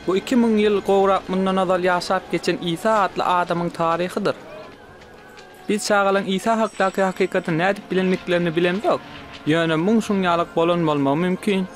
Bu 2000 ýyl gowrak mundan ozal ýaşap geçen Isa atly adamyň taryhydyr. Biz çagalaryň Isa hakdaky hakykaty nädip bilendiklerini bilemzok, ýöne muň şuň ýalak bolan bolmagy mümkin.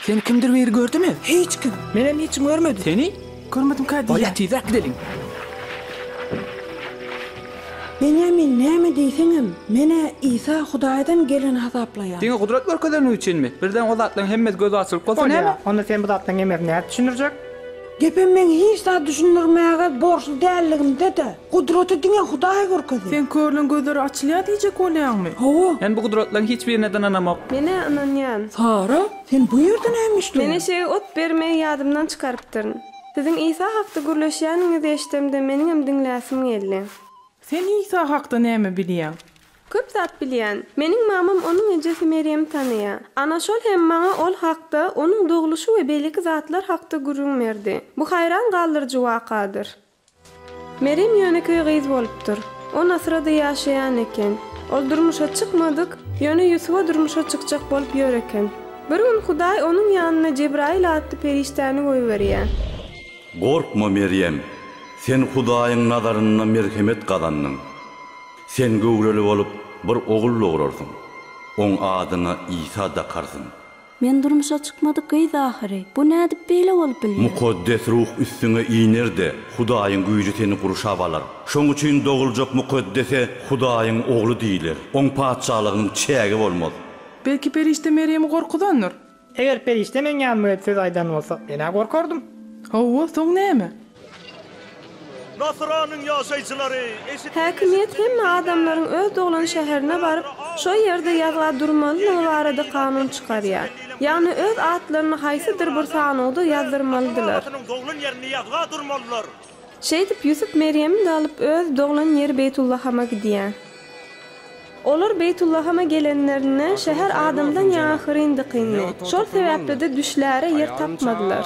Seni kimdir biri gördümi? Hiç kim. Menem hiç kim görmedim. Seni? Görmedim kä diýýän. Bolýa tizräk gideliň. Benýamin näme diýseňem, men-ä Isa Hudaýdan gelen hasaplaýan. Diňe gudrat görkezeni üçinmi? Birden o zatlaryň hemmesi gözi açylyp bolsa näme? Bolýa, onda sen bu zatlaryň hemmesini nädip düşündirjek? Gepem meň hiç zat düşündirmäge borçly dälligimde-de, gudraty diňe Hudaý görkezýär. Sen körleň gözleri açylýar diýjek bolýaňmy? Hawa. Men bu gudratlaryň hiç birine-de ynanamok. Men-ä ynanýan. Sara, sen bu ýerde näme Men işleýäň? eşege ot bermegi ýadymdan çykarypdyryn. Siziň Isa hakda gürleşýäniňizi eşdemde meniňem diňläsim geldi. Sen Isa hakda näme bilýäň? Köp zat bilýän. Meniň mamam onuň ejesi Merýemi tanaýar. Ana şol hem maňa ol hakda, onuň dogluşy we beýleki zatlar hakda gürrüň berdi. Bu haýran galdyryjy wakadyr. Merýem ýönekeý gyz bolupdyr. O Nasyrada ýaşaýan eken. Ol durmuşa çykmadyk, ýöne Ýusuba durmuşa çykjak bolup ýör eken. Bir gün Hudaý onuň ýanyna Jebraýyl atly perişdäni goýberýär. Gorkma, Merýem, sen Hudaýyň nazarynda merhemet gazandyň. Sen göwreli bolup, bir ogul dograrsyň. Oň adyna Isa dakarsyň. Men durmuşa çykmadyk gyz ahyry. Bu nädip beýle bolup bilýär? Mukaddes Ruh üstüňe iner-de, Hudaýyň güýji seni gurşap alar. Şoň üçin doguljak Mukaddese Hudaýyň Ogly diýler. Oň patyşalygynyň çägi bolmaz. Belki perişde Merýemi gorkuzandyr? Eger perişde meň ýanyma gelip söz aýdan bolsa, men-ä gorkardym. Hawa, soň näme? Nasyranyň ýaşaýjylary, eşidiň, Häkimiýet eşidiň, hemme adamlaryň öz doglan şäherine baryp, şo ýerde ýazga durmalydygy barada kanun çykarýar. Ýagny öz atlaryny haýsydyr bir sanawda ýazdyrmalydylar. Şeýdip Ýusup Merýemi-de alyp öz doglan ýeri Beýtullahama gidýär. Olar Beýtullahama gelenlerinde şäher adamdan ýaňa hyryn-dykyndy. Şol sebäpli-de düşläre ýer tapmadylar.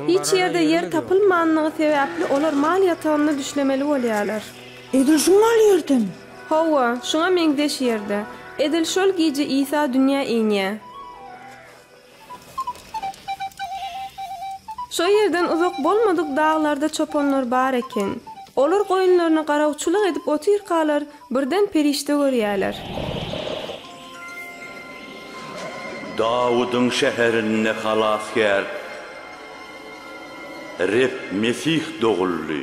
Hiç ýerde ýer tapylmanlygy sebäpli olar mal ýatagynda düşlemeli bolýarlar. Edil şuňal ýerdemi? Hawa, şuňa meňzeş ýerde. Edil şol gije Isa dünýä inýär. Şo ýerden uzak bolmadyk daglarda çopanlar bar eken. Olar goýunlaryna garawçylyk edip otyrkalar, birden perişde görýärler. Dawudyň şäherinde Halasgär, Reb Mesih doguldy.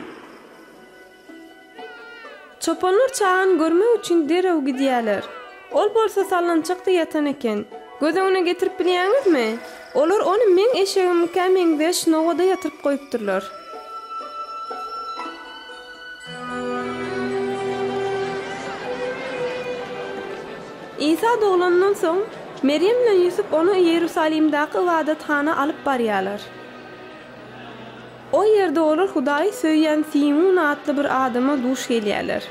Çopanlar çagany görmek üçin derrew gidýärler. Ol bolsa sallançakda ýatan eken. Göz öňüne getirip bilýäňizmi? Olar ony meň eşegimiňkä meňzeş nowada ýatyryp goýupdyrlar. Isa doglandan soň, Merýem bilen Ýusup ony Iýerusalimdaky ybadathana alyp barýarlar. O ýerde olar Hudaýy söýýän Simun atly bir adama duş gelýärler.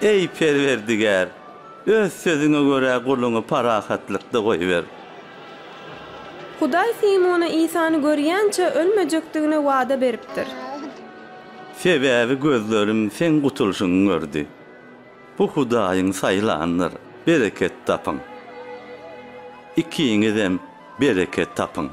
Eý, Perwerdigär, Öz sözüňe görä guluňy parahatlykda goýber. Hudaý Simuna Isany görýänçä ölmejekdigine wada beripdir. Sebäbi gözlerim Seň gutulyşyňy gördi. Bu Hudaýyň saýlanydyr. Bereket tapyň. Ikiňizem bereket tapyň.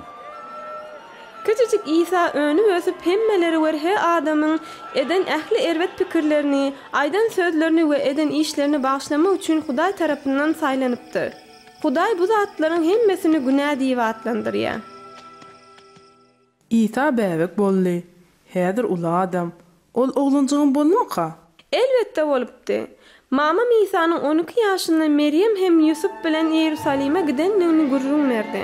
Kiçijik Isa önüp-ösüp hemmeleri werhe adamyň eden ähli erbet pikirlerini, aýdan sözlerini we eden işlerini bagyşlamak üçin Hudaý tarapyndan saýlanypdyr. Hudaý bu zatlaryň hemmesini günä diýip atlandyrýar. Isa bäbek boldy. Häzir uly adam. Ol oglanjygam bolmaka? Elbetde bolupdy. Mamam Isanyň on iki ýaşynda Merýem hem Ýusup bilen Iýerusalime gidendigini gürrüň berdi.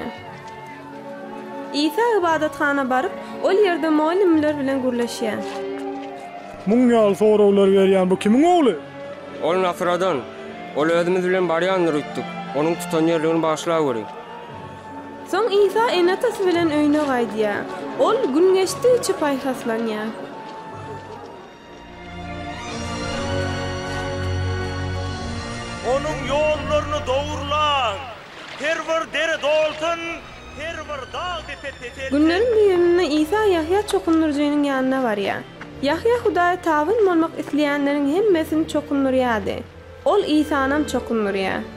Isa ybadathana baryp, ol ýerde mugallymlar bilen gürleşýär. Muň ýaly soraglary berýän bu kimiň ogly? Ol Nasyradan. Ol özümiz bilen barýandyr öýtdük. Onuň tutanýerligini bagyşlaweri. Soň Isa ene-atasy bilen öýüne gaýdýar. Ol gün geçdigiçe paýhaslanýar. Onuň ýollaryny dogurlaň, her bir dere dolsun, her bir dag-depe peselsin. Günleriň birinde Isa Ýahýa çokundyryjynyň ýanyna barýar. Ýahýa Hudaýa tabyn bolmak isleýänleriň hemmesini çokundyrýardy. Ol Isanam çokundyrýar.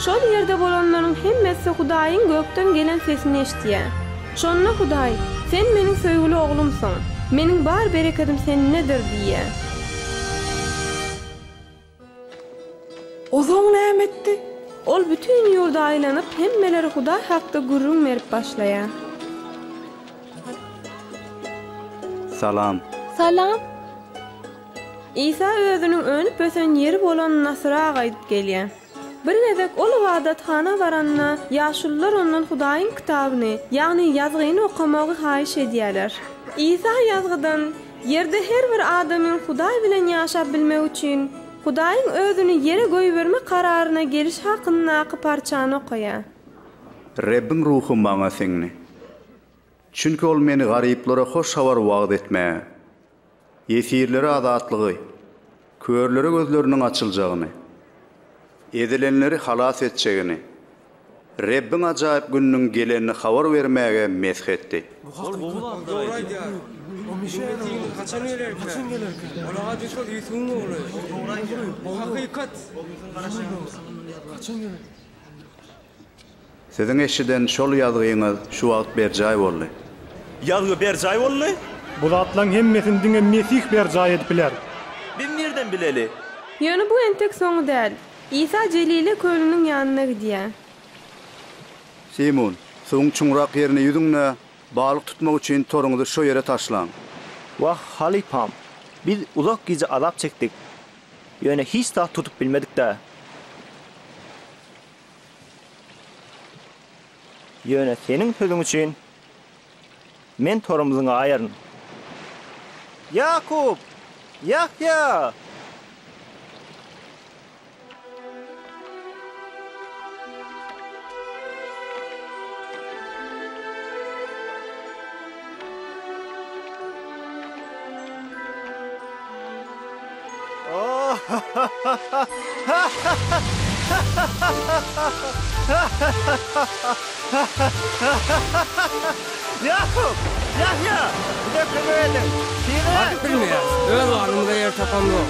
Şol ýerde bolanlaryň hemmesi Hudaýyň gökden gelen sesini eşidýär. Şonda Hudaý, Sen Meniň söýgüli Oglumsyň. Meniň bar berekedim Sendedir diýýär. Ozaň näme etdi? Ol bütin ýurda aýlanyp, hemmelere Hudaý hakda gürrüň berip başlaýar. Salam. Salam. Isa özüniň önüp-ösen ýeri bolan Nasyra gaýdyp gelýär. Bir gezek ol ybadathana baranda, ýaşulular ondan Hudaýyň kitabyny, ýagny Ýazgyny okamagy haýyş edýärler. Isa Ýazgydan, Ýerde her bir adamyň Hudaý bilen ýaşap bilmegi üçin, Hudaýyň özüni ýere goýberme kararyna geliş hakyndaky parçany okaýar. Rebbiň Ruhy maňa siňdi. Çünki Ol meni garyplara hoş habar wagyz etmäge, ýesirlere azatlygy, körlere gözleriniň açyljagyny, ezilenleri halas etjegini, Rebbiň ajaýyp gününiň gelenini habar bermäge mesh etdi. Siziň eşiden şol ýazgyňyz şu wagt berjaý boldy. Ýazgy berjaý boldy. Bu zatlaryň hemmesini diňe Mesih berjaý edip biler. Biz nirden bileli? Ýöne bu entek soňy däl. Isa Jelile kölüniň ýanyna gidýär. Simun, suwuň çuňrak ýerine ýüzüň-de, balyk tutmak üçin toruňyzy şo ýere taşlaň. Wah, halypam, biz uzak gije azap çekdik, ýöne hiç zat tutup bilmedik-dä. Ýöne seniň sözüň üçin men torumyzy gaýaryn. Ýakup! Ýahýa! Ýakup! Ýahýa! Bize kömek ediň! Tizräk! Baryp bilmeýäris. Öz garnymyza ýer tapamzok.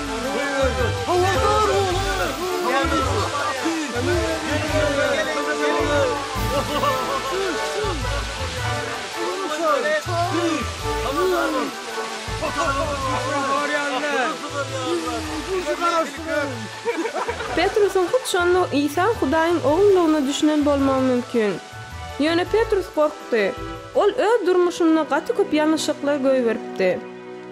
Petrusyň hut şonda Isa Hudaýyň Ogludygyna düşünen bolmagy mümkin. Ýöne Petrus gorkdy. Ol öz durmuşynda gaty köp ýalňyşlyklar goýberipdi.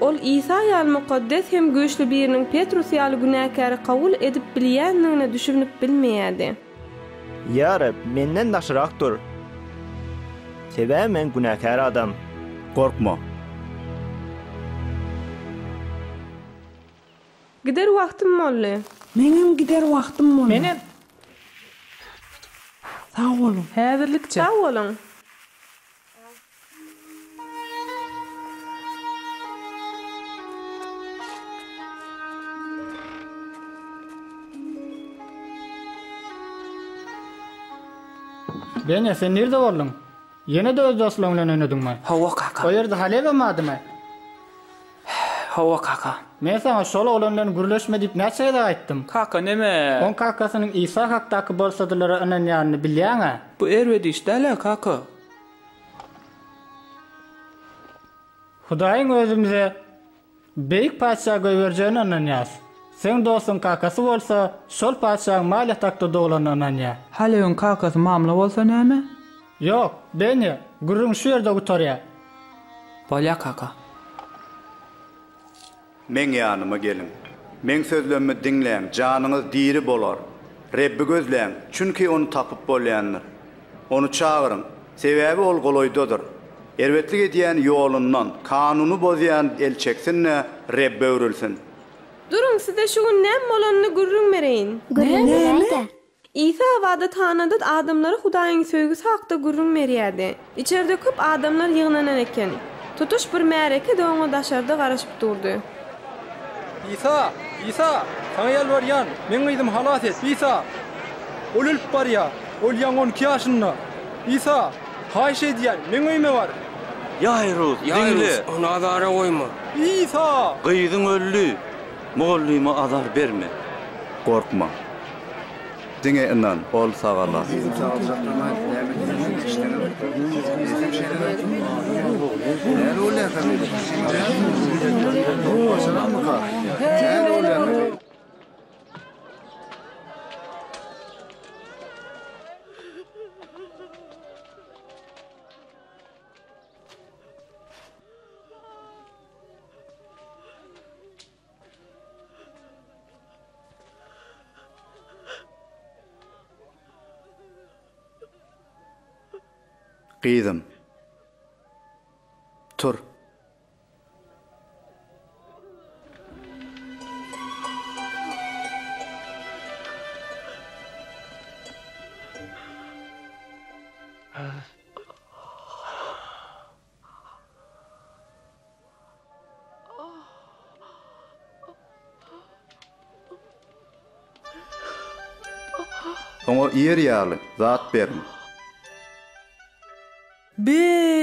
Ol Isa ýaly mukaddes hem güýçli biriniň Petrus ýaly günäkäri kabul edip bilýändigine düşünip bilmeýärdi. Ýa Reb, menden daşrak dur. Sebäbi men günäkär adam. Gorkma. Gider wagtym boldy. Meňem gider wagtym boldy. Menem. Sag boluň. Häzirlikçe. Sag boluň. Benýa, sen nirde bolduň? Ýene-de öz dostlaryň bilen oýnadyňmy? Hawa, kaka. O ýerde Halebem bardymy? Hawa, kaka. Men saňa şol oglan bilen gürleşme diýip näçe gezek aýtdym? Kaka, neme? Oň kakasynyň Isa hakdaky bolsadylara ynanýanyny bilýäň-ä? Bu erbet iş däl-ä, kaka. Hudaýyň özümize beýik patyşa goýberjegine ynanýarys. Seň dostuň kakasy bolsa, şol patyşaň mal ýatakda doglanyna ynanýar. Halewiň kakasy mamla bolsa näme? Ýok, Benýa, gürrüň şu ýerde gutarýar. Bolýa kaka. Meň ýanyma geliň. Meň sözlemmi diňläň, janyňyz diri bolar. Rebbi gözläň, çünki Ony tapyp bolýandyr. Ony çagyryň, sebäbi Ol golaýdadyr. Erbetlik edýän ýolundan, kanuny bozýan el çeksin-de, Rebbe öwrülsin. Duruň, size şu gün näme bolanyny gürrüň bereýin. Gürrüň beräý-dä. Isa ybadathanada adamlara Hudaýyň söýgüsi hakda gürrüň berýärdi. Içerde köp adamlar ýygnanan eken. Tutuş bir märeke-de oňa daşarda garaşyp durdy. Isa! Isa! Saňa ýalbarýan, meň gyzymy halas et! Isa! Ol ölüp barýar. Ol ýaňy on iki ýaşynda. Isa! Haýyş edýän, meň öýüme bar! Ýaýrus, diňle! Ýaýrus, ony azara goýma. Isa! Gyzyň öldi! Mugallyma azar berme. Gorkma. Diňe ynan, ol sagalar. Gyzym, tur. Oňa iýer ýaly zat beriň. Be,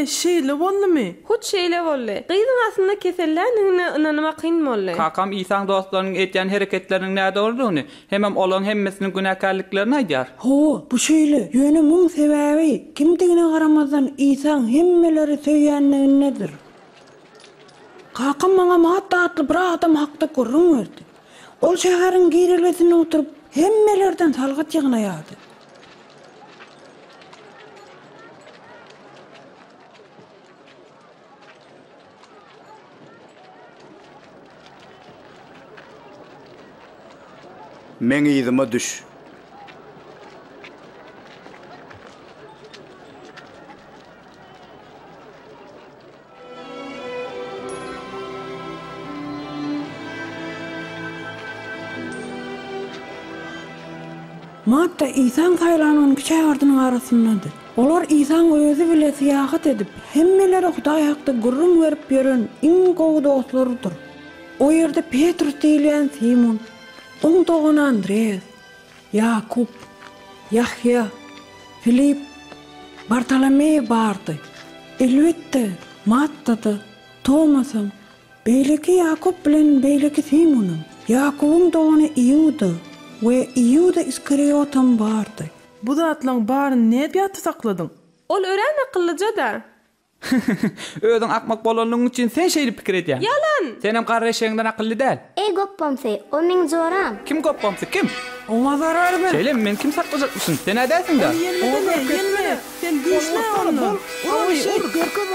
şeýle boldumy? Hut şeýle boldy. Gyzyň aslynda keselländigine ynanma kyn boldy. Kakam Isaň dostlarynyň edýän hereketleriniň nädogrudygyny, hemem olaryň hemmesiniň günäkärliklerini aýdýar. Hawa, bu şeýle. Ýöne muň sebäbi, kimdigine garamazdan Isaň hemmeleri söýýänligindedir. Kakam maňa Matta atly bir adam hakda gürrüň berdi. Ol şäheriň girelgesinde oturyp, hemmelerden salgyt ýygnaýardy. Meň yzyma düş. Matta Isaň saýlan on iki şägirdiniň arasyndady. Olar Isaň özi bile syýahat edip, hemmelere Hudaý hakda gürrüň berip ýören iň gowy dostlarydyr. O ýerde Petrus diýilýän Simun, oň dogany Andreas, Ýakup, Ýahýa, Filip, Bartolomeý bardy. Elbetde, Matta-da, Tomasam, beýleki Ýakup bilen beýleki Simunam, Ýakubyň dogany Iuda we Iuda Iskariotam bardy. Bu zatlaň baryny nädip ýatda sakladyň? Ol örän akyllyja-da. Özüň akmak bolanlygyň üçin sen şeýdip pikir edýäň. Ýalan! Senem garry eşegiňden akylly däl. Eý gopbamsy, o meň joram. Kim gopbamsy, kim? Oňa zarar ber. Şeýlemi, meni kim saklajakmyşyn? Sen-ä dälsiň-dä. Ony ýelmesene, ýelme! Sen güýçlä ondan! Ur ony, ur!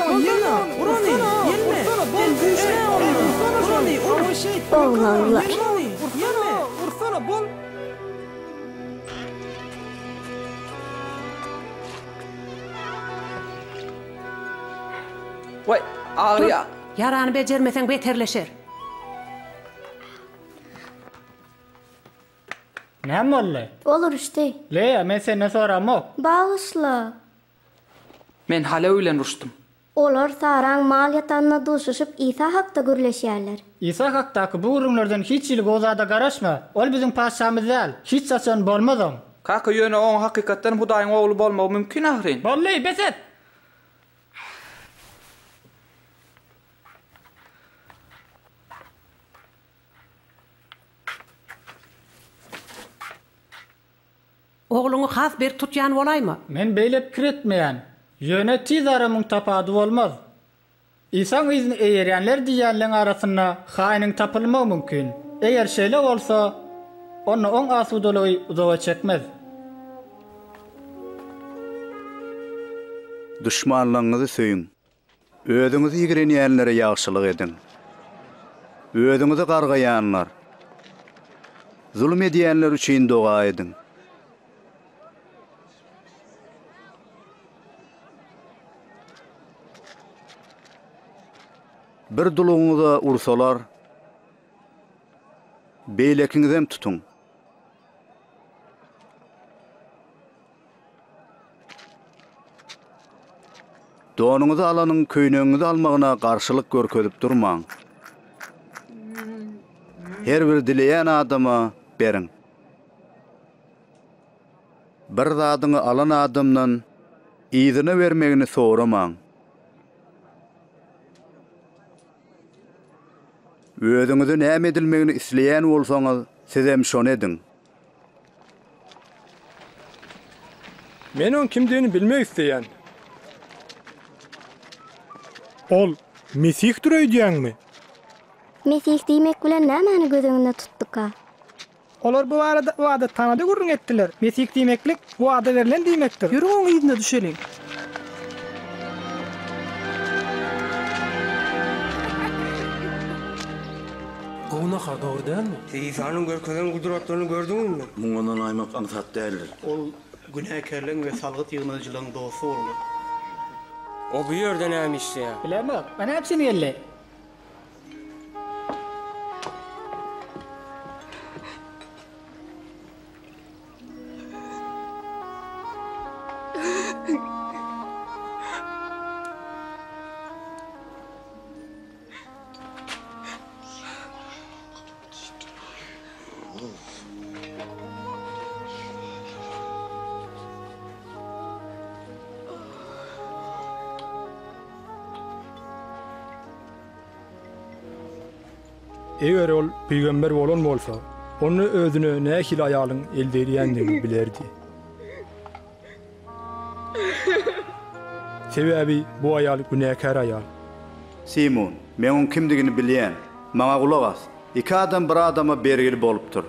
Bolsana, ur ony, ýelme! Sen güýçlä ondan! Ur ony, ur! Oglanlar. Ur ony, ýelme! Waý, agyrýa. Ýarany bejermeseň beterleşer. Näme boldy? Ol uruşdy. Leýa, men senden soramok. Bagyşla. Men Halew bilen uruşdym. Olar Saraň mal ýatagynda duşuşyp Isa hakda gürleşýärler. Isa hakdaky bu gürrüňlerden hiç hili gowy zada garaşma. Ol biziň patyşamyz däl. Hiç haçan bolmazam. Kaka, ýöne oň hakykatdan Hudaýyň Ogly bolmagy mümkin ahyryn. Boldy, bes et! Ogluňy has berk tutýan bolaýma? Men beýle pikir etmeýän. Ýöne tiz ara muň tapady bolmaz. Isaň yzyny eýerýänler diýýänleň arasynda haýynyň tapylmagy mümkin. Eger şeýle bolsa, onda oň asudalygy uzaga çekmez. Duşmanlaryňyzy söýüň. Özüňizi ýigrenýänlere ýagşylyk ediň. Özüňizi gargaýanlar, zulum edýänler üçin doga ediň. Bir dulugyňyza ursalar, beýlekiňizem tutuň. Donuňyzy alanyň köýnegiňizi almagyna garşylyk görkezip durmaň. Her bir dileýän adama beriň. Bir zadyňy alan adamdan yzyna bermegini soramaň. Özüňize näme edilmegini isleýän bolsaňyz, sizem şony ediň. Men oň kimdigini bilmek isleýän. Ol Mesihdir öýdýäňmi? Mesih diýmek bilen nämäni göz öňünde tutduka? Olar bu barada ybadathanada gürrüň etdiler. Mesih diýmeklik, wada berlen diýmekdir. Ýörüň oň yzyna düşeliň. Gowy nahar, dogry dälmi? Siz Isanyň görkezen gudratlaryny gördüňizmi? Muňa ynanaýmak aňsat däldir. Ol günäkärleň we salgyt ýygnaýjylaryň dosty boldy. O bu ýerde näme işleýär? Bilemok. O näme üçin geldi? Eger ol pygamber bolan bolsa, onda özüne nähili aýalyň el degirýändigini bilerdi. Sebäbi bu aýal günäkär aýal. Simun, men oň kimdigini bilýän. Maňa gulak as. Iki adam bir adama bergili bolupdyr.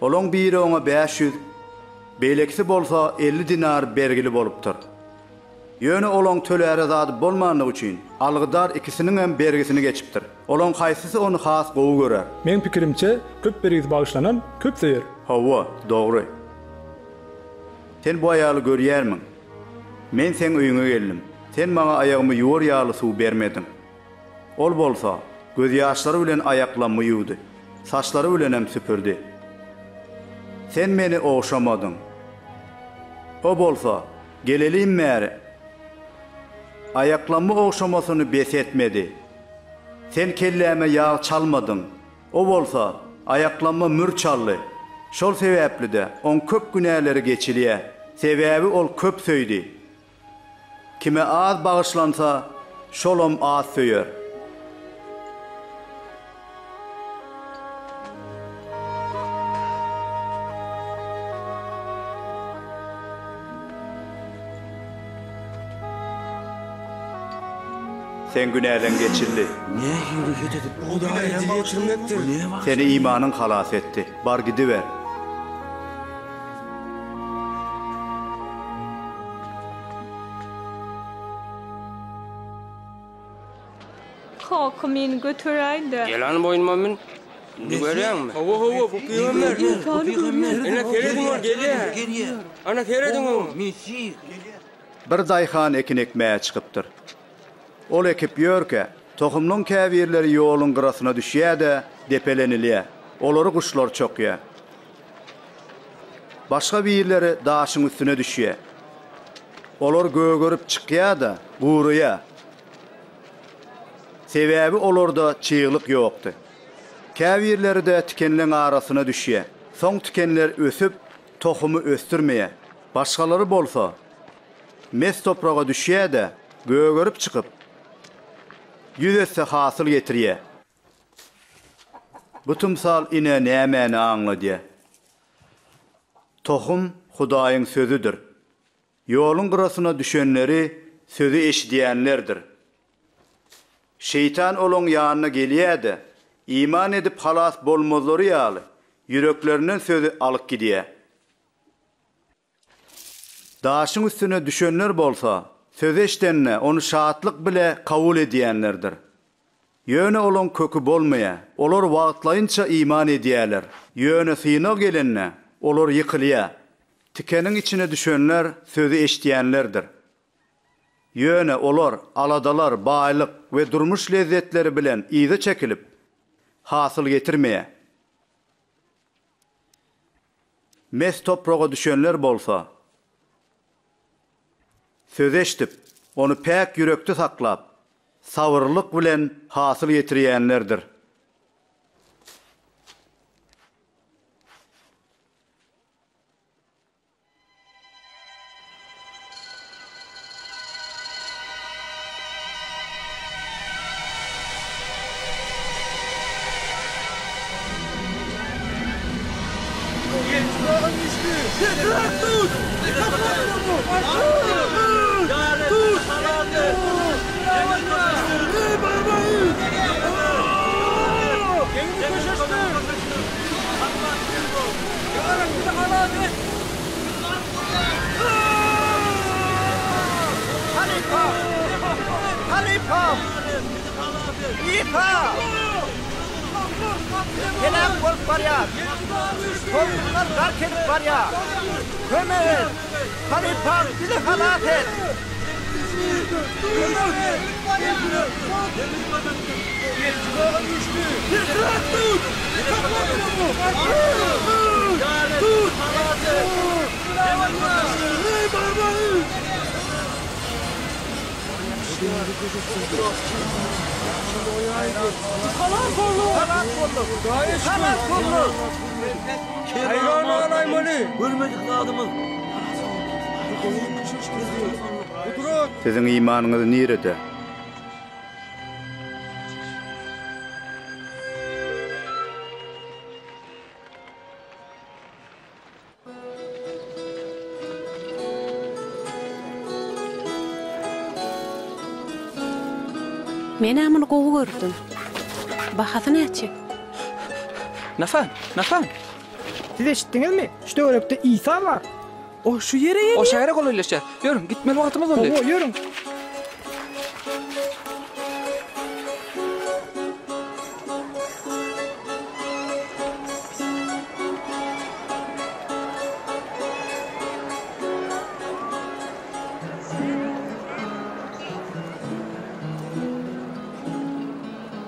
Olaň biri oňa 500, beýlekisi bolsa 50 dinar bergili bolupdyr. Ýöne olaň töläre zady bolmandygy üçin, algydar ikisiniňem bergisini geçipdir. Olaň haýsysy ony has gowy görer? Meň pikirimçe, köp bergisi bagyşlanan köp söýer. Hawa, dogry. Sen bu aýaly görýärmiň? Men seň öýüňe geldim. Sen maňa aýagymy ýuwar ýaly suw bermediň. Ol bolsa, gözýaşlary bilen aýaklammy ýuwdy, saçlary bilenem süpürdi. Sen meni ogşamadyň. O bolsa, gelelim bäri, aýaklammy ogşamasyny bes etmedi. Sen kelläme ýag çalmadyň. O bolsa, aýaklamma mür çaldy. Şol sebäpli-de, oň köp günäleri geçilýär. Sebäbi ol köp söýdi. Kime az bagyşlansa, şolam az söýer. Seň günäleň geçildi. Nähili het edip Hudaýa dil ýetirmekdir? Seni imanyň halas etdi. Bar gidiber. Kaka meni göteräý-dä. Gel hany boýnuma mün. Indi görýäňmi? Hawa, hawa, bu pygamber. Bu pygamber. Ine serediň ol gelýär. Ana serediň oňa. Mesih. Bir daýhan ekin ekmäge çykypdyr. Ol ekip ýörkä, tohumlaň käbirleri ýoluň gyrasyna düşýär-de, depelenilýär. Olary guşlar çokýar. Başga birleri daşyň üstüne düşýär. Olar gögerip çykýar-da, guraýar. Sebäbi olarda çyglyk ýokdy. Käbirleri-de tikenleň arasyna düşýär. Soň tikenler ösüp, tohumy ösdürmeýär. Başgalary bolsa, mes topraga düşýär-de, gögerip çykyp, ýüz esse hasyl getirýär. Bu tymsal ine nämäni aňladýar. Tohum Hudaýyň sözüdir. Ýoluň gyrasyna düşenleri sözi eşidýänlerdir. Şeýtan olaň ýanyna gelýär-de, iman edip halas bolmazlary ýaly, ýüreklerinden sözi alyp gidýär. Daşyň üstüne düşenler bolsa, Sözi eşidende, ony şatlyk bile kabul edýänlerdir. Ýöne olaň köki bolmaýar, olar wagtlaýynça iman edýärler, ýöne synag gelende, olar ýykylýar. Tikeniň içine düşenler sözi eşidýänlerdir. Ýöne olar aladalar, baýlyk we durmuş lezzetleri bilen yza çekilip, hasyl getirmeýär. Mes topraga düşenler bolsa, sözi eşidip, ony päk ýürekde saklap, sabyrlylyk bilen hasyl getirýänlerdir. Halypam! Isa! Heläk bolup barýar! Tolkunlar gark edip barýar! Kömek et! Halypam, bizi halas et! Haýran galaýmaly! Görmedik zadymyz. Siziň imanyňyz nirede? Men-ä muny gowy gördüm. Bahasy näçe? Nafan! Nafan! Siz eşitdiňizmi? Şu töwerekde Isa bar. O şu ýere gelýär. O şähere golaýlaşýar. Ýörüň, gitmeli wagtymyz boldy. Hawa, ýörüň.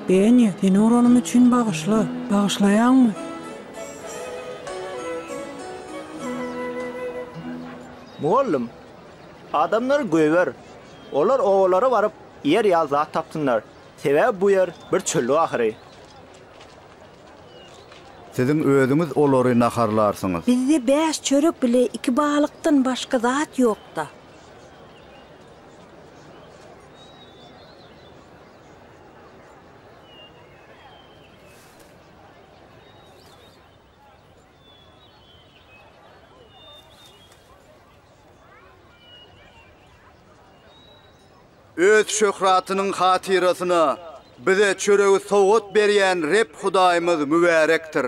Benni, seni uranym üçin bagyşla. Bagyşlaýaňmy? Mugallym, adamlary goýber. Olar obalara baryp, iýer ýaly zat tapsynlar. Sebäbi bu ýer bir çöllük ahyry. Siziň özüňiz olary naharlarsyňyz. Bizde bäş çörek bile iki balykdan başga zat ýok-da. Öz şöhratynyň hatyrasyna bize çöregi sowgat berýän Reb Hudaýymyz mübärekdir.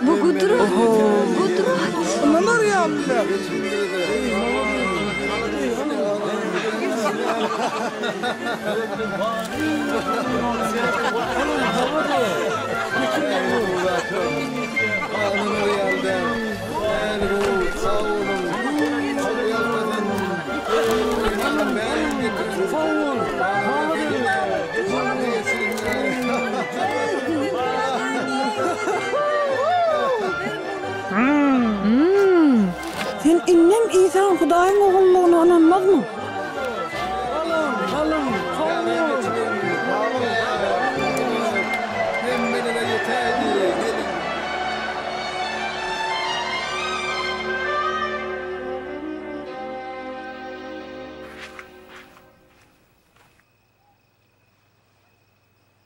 Bu gudrat! Gudrat! Sen indem Isaň Hudaýyň Ogullygyna ynanmazmyň?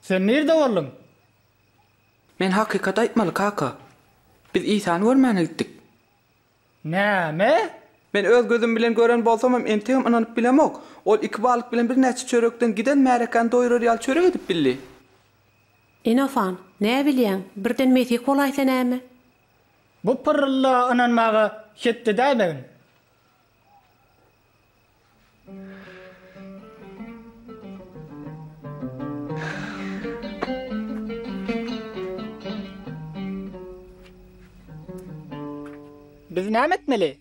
Sen nirde bolduň? Men hakykaty aýtmaly, kaka. Biz Isany görmäne gitdik. Näme? Men öz gözüm bilen gören bolsamam, entegem ynanyp bilemok. Ol iki balyk bilen birnäçe çörekden giden märekäni doýurar ýaly çörek edip bildi. Inofan, näbilýäň, birden Mesih bolaýsa näme? Bu pyrryldaga ynanmaga hetdi däýmegin. Biz näme etmeli?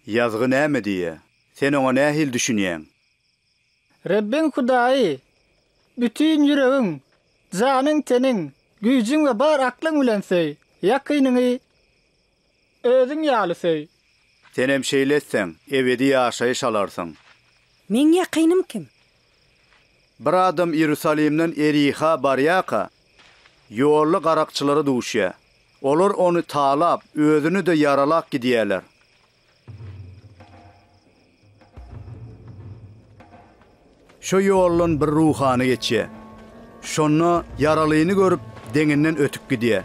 Ýazgy näme diýýär? Sen oňa nähili düşünýäň? Rebbiň Hudaýy bütin ýüregiň, janyň-teniň, güýjüň we bar aklyň bilen söý, ýakynyňy özüň ýaly söý. Senem şeýle etseň, ebedi ýaşaýyş alarsyň. Meň ýakynym kim? Bir adam Iýerusalimden Eriha barýarka, ýolda garakçylara duşýar. Olar ony talap, özüni-de ýaralap gidýärler. Şo ýoldan bir ruhany geçýär. Şonda ýaralyny görüp, deňinden ötüp gidýär.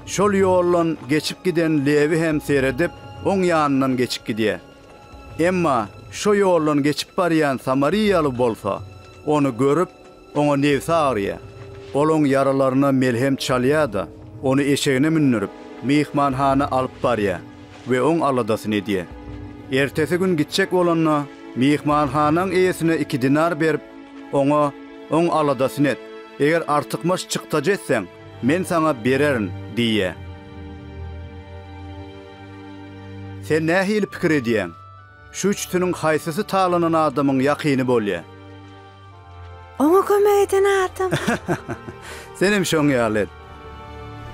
Şol ýoldan geçip giden Lewi hem seredip, oň ýanyndan geçip gidýär. Emma şo ýoldan geçip barýan samariýaly bolsa, ony görüp, oňa nebsi agyrýar. Ol oň ýaralaryna melhem çalýar-da, ony eşegine mündürip, myhmanhana alyp barýar we oň aladasyny edýär. Ertesi gün gitjek bolanda, myhmanhanaň eýesine iki dinar berip, oňa, Oň aladasyny et, eger artykmaç çykdajy etseň, men saňa bererin diýýär. Sen nähili pikir edýäň, şu üçüsiniň haýsysy talanan adamyň ýakyny bolýar? Oňa kömek eden adam. Senem şoň ýaly et.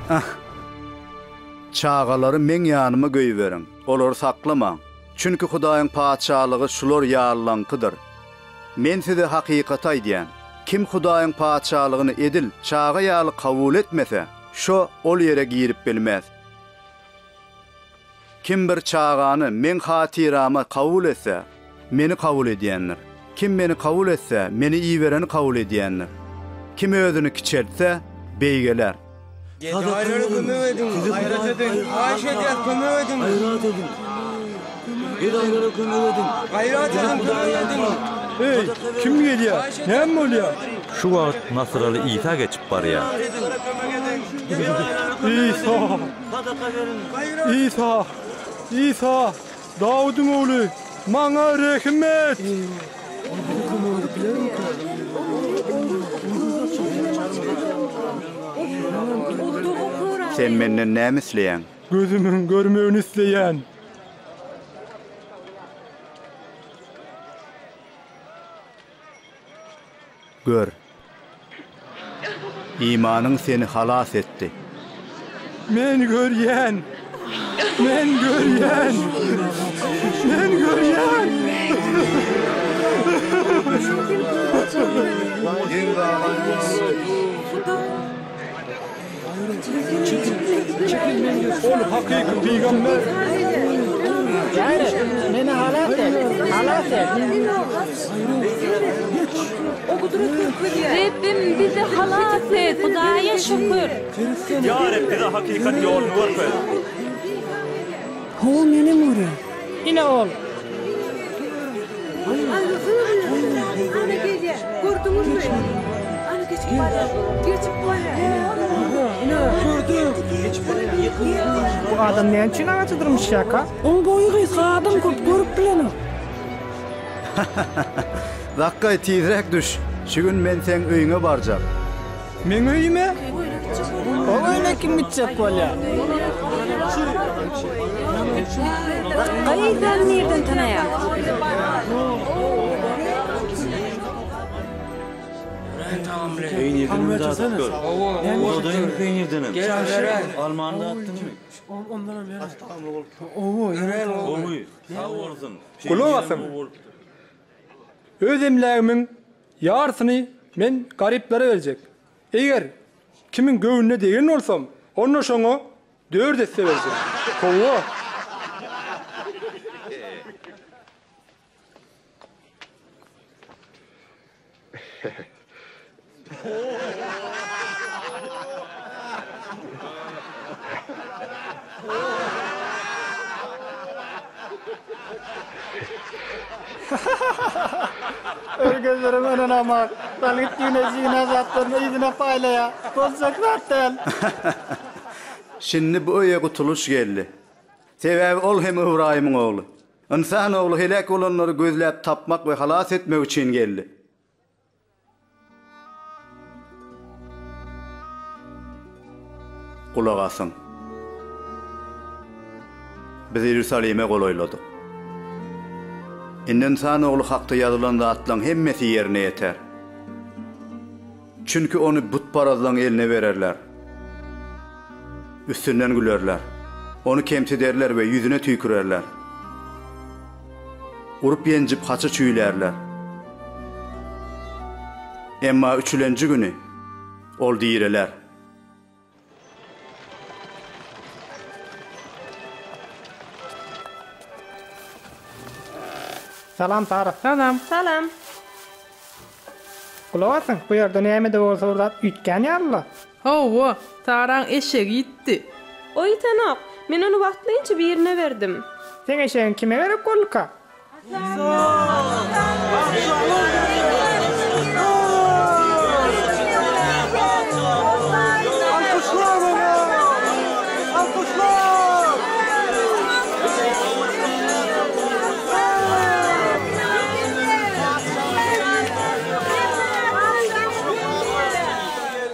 Ah! Çagalary meň ýanyma goýberiň, olary saklamaň. Çünki Hudaýyň Patyşalygy şular ýalylaňkydyr. Men size hakykaty aýdýan, kim Hudaýyň Patyşalygyny edil çaga ýaly kabul etmese, şo ol ýere girip bilmez. Kim bir çagany Meň hatyrama kabul etse, Meni kabul edýändir. Kim Meni kabul etse, Meni Ibereni kabul edýändir. Kim özüni kiçeltse, beýgeler. Gedaýlara kömek ediň! Gaýrat ediň! Haýyş edýäs, kömek ediň! Gaýrat ediň! Gedaýlara kömek ediň! Gaýrat ediň, kömek ediň! Eý, kim gelýär? Näme bolýar? Şu wagt Nasyraly Isa geçip barýar. Isa! Isa! Isa! Dawudyň ogly, maňa rehim et! Sen menden näme isleýäň? Gözümiň görmegini isleýän. Gör, imanyň seni halas etdi. Men görýän! Men görýän! Men görýän! Ol hakyky pygamber. Ýa Reb, meni halas et, halas et! Rebbim, bizi halas et! Hudaýa şükür! Ýa Reb, bize hakykat ýoluny görkez. Hawa, menem görýän. Ine ol! Bu adam näme üçin agaja dyrmyşýarka? Oň boýy gysga adam köp görüp bilenok. Zakkaý tizräk düş, şu gün men seň öýüňe barjak. Meň öýüme? Oň öýüne kim gitjek bolýar? Zakkaý Isany nirden tanaýar? Peýnirdenem dadyp gör. Uzadaýyn peýnirdenem. Almany datdyňmy? Gowy, sag bolsun. Gulak asyň! Öz emlägimiň Ýarysyny men garyplara berjek. Eger kimiň göwnüne degen bolsam, onda şoňa dört esse berjek. Hawa. Örgezlerim ynanamok. Salgyt ýygnaýjy ýygnan zatlaryny yzyna paýlaýar. Boljak zat däl. Şindi bu öýe gutulyş geldi. Sebäbi ol hem Ybraýymyň ogly. Ynsan Ogly heläk bolanlary gözläp tapmak we halas etmek üçin geldi. Gulak asyň. Biz Iýerusalime golaýladyk. Indi Ynsan Ogly hakda ýazylan zatlaryň hemmesi ýerine ýeter. Çünki ony butparazlaryň eline bererler. Üstünden gülerler. Ony kemsiderler we ýüzüne tüýkürerler. Urup-ýenjip haça çüýlärler. Emma üçülenji güni Ol direler. Salam Sara. Salam. Salam. Gulak asyň, bu ýerde näme-de bolsa bir zat üýtgän ýaly-la. Hawa, Saraň eşegi ýitdi. O ýitenok. Men ony wagtlaýynça birine berdim. Seň eşegiň kime gerek bolduka?